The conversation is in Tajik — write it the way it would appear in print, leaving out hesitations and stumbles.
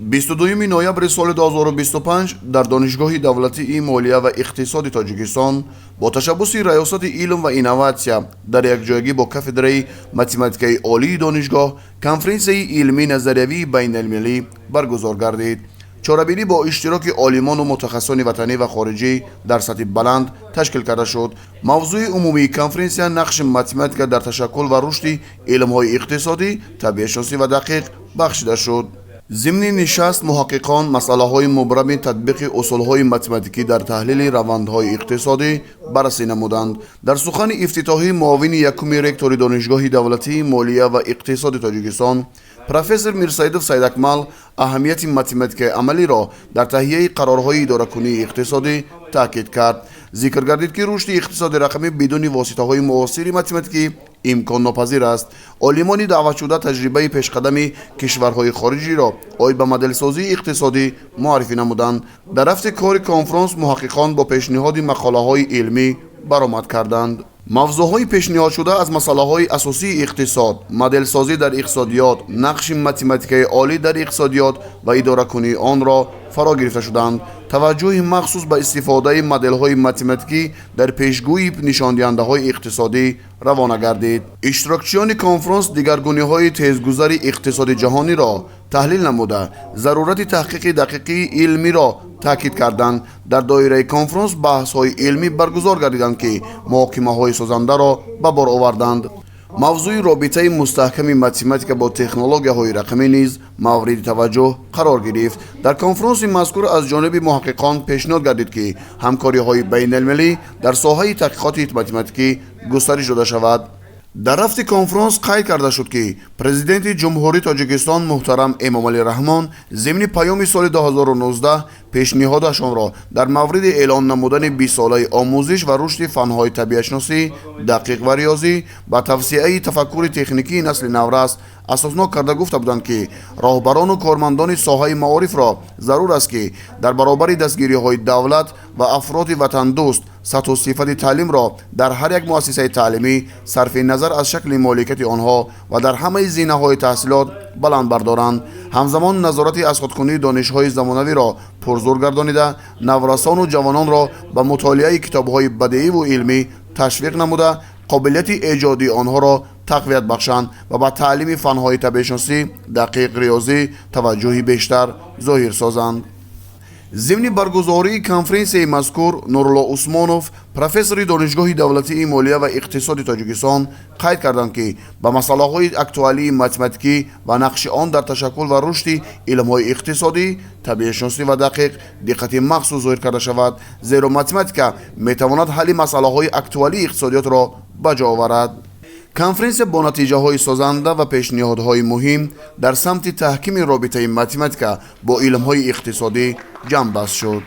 22 ноябри соли 2025 дар Донишгоҳи давлатии молия ва иқтисоди Тоҷикистон бо ташаббуси Раёсати илм ва инноватсия дар якҷоягӣ бо кафедраи математикаи олии донишгоҳ конференсияи илмӣ назариявии байналмилалӣ баргузор гардид. Чорабинӣ бо иштироки олимону мутахассисони ватанӣ ва хориҷӣ дар сатҳи баланд ташкил карда шуд. Мавзӯи умумии конференсия нақши математика дар ташаккул ва рушди илмҳои иқтисодӣ, табиатшиносӣ ва дақиқ бахшида шуд. Зимни нишаст муҳаққиқон масъалаҳои мубрами татбиқи усулҳои математикӣ дар таҳлили равандҳои иқтисодӣ баррасӣ намуданд. Дар сухани ифтитоҳӣ муовини якуми ректори Донишгоҳи давлатии молия ва иқтисоди Тоҷикистон, профессор Мирсаидов Саидакмал аҳамияти математикаи амалиро дар таҳияи қарорҳои идоракунии иқтисодӣ таъкид кард. Зикр гардид, ки рушди иқтисоди рақамӣ бидуни воситаҳои муосири математикӣ имконнопазир аст. Олимони даъватшуда таҷрибаи пешқадами кишварҳои хориҷиро оид ба моделсозии иқтисодӣ муаррифӣ намуданд. Дар рафти кори конфронс муҳаққиқон бо пешниҳоди мақолаҳои илмӣ баромад карданд. Мавзӯъҳои пешниҳодшуда аз масъалаҳои асосии иқтисод, моделсозӣ дар иқтисодиёт, нақши математикаи олӣ дар иқтисодиёт ва идоракунии онро фаро гирифта шуданд. Таваҷҷӯҳи махсус ба истифодаи моделҳои математикӣ дар пешгӯии нишондиҳандаҳои иқтисодӣ равона гардид. Иштирокчиёни конфронс дигаргуниҳои тезгузари иқтисоди ҷаҳониро таҳлил намуда, зарурати таҳқиқи дақиқии илмиро таъкид карданд. Дар доираи конфронс баҳсҳои илмӣ баргузор гардиданд, ки муҳокимаҳои созандаро ба бор оварданд. Мавзӯи робитаи мустаҳками математика бо технологияҳои рақамӣ низ мавриди таваҷҷӯҳ қарор гирифт. Дар конфронси мазкур аз ҷониби муҳаққиқон пешниҳод гардид, ки ҳамкориҳои байналмилалӣ дар соҳаи таҳқиқоти математикӣ густариш дода шавад. Дар рафти конфронс қайд карда шуд, ки Президенти Ҷумҳурии Тоҷикистон муҳтарам Эмомалӣ Раҳмон зимни паёми соли 2019 пешниҳодашонро дар мавриди эълон намудани бистсолаи омӯзиш ва рушди фанҳои табиатшиносӣ, дақиқ ва риёзӣ ба тавсеаи тафаккури техникии насли наврас асоснок карда гуфта буданд, ки роҳбарону кормандони соҳаи маорифро зарур аст, ки дар баробари дастгириҳои давлат ва афроди ватандӯст сатҳу сифати таълимро дар ҳар як муассисаи таълимӣ, сарфи назар аз шакли моликияти онҳо ва дар ҳамаи зинаҳои таҳсилот баланд бардоранд, ҳамзамон назорати азхудкунии донишҳои замонавиро пурзур гардонида, наврасону ҷавононро ба мутолиаи китобҳои бадеиву илмӣ ташвиқ намуда, қобилияти эҷодии онҳоро тақвият бахшанд ва ба таълими фанҳои табиатшиносӣ, дақиқ, риёзӣ таваҷҷӯҳи бештар зоҳир созанд. Зимни баргузории конференсияи мазкур Нурулло Усмонов, профессори Донишгоҳи давлатии молия ва иқтисоди Тоҷикистон, қайд карданд, ки ба масъалаҳои актуалии математикӣ ва нақши он дар ташаккул ва рушди илмҳои иқтисодӣ, табиатшиносӣ ва дақиқ диққати махсус зоҳир карда шавад, зеро математика метавонад ҳалли масъалаҳои актуалии иқтисодиётро ба ҷо оварад. Конференсия бо натиҷаҳои созанда ва пешниҳодҳои муҳим дар самти таҳкими робитаи математика бо илмҳои иқтисодӣ ҷамъбаст шуд.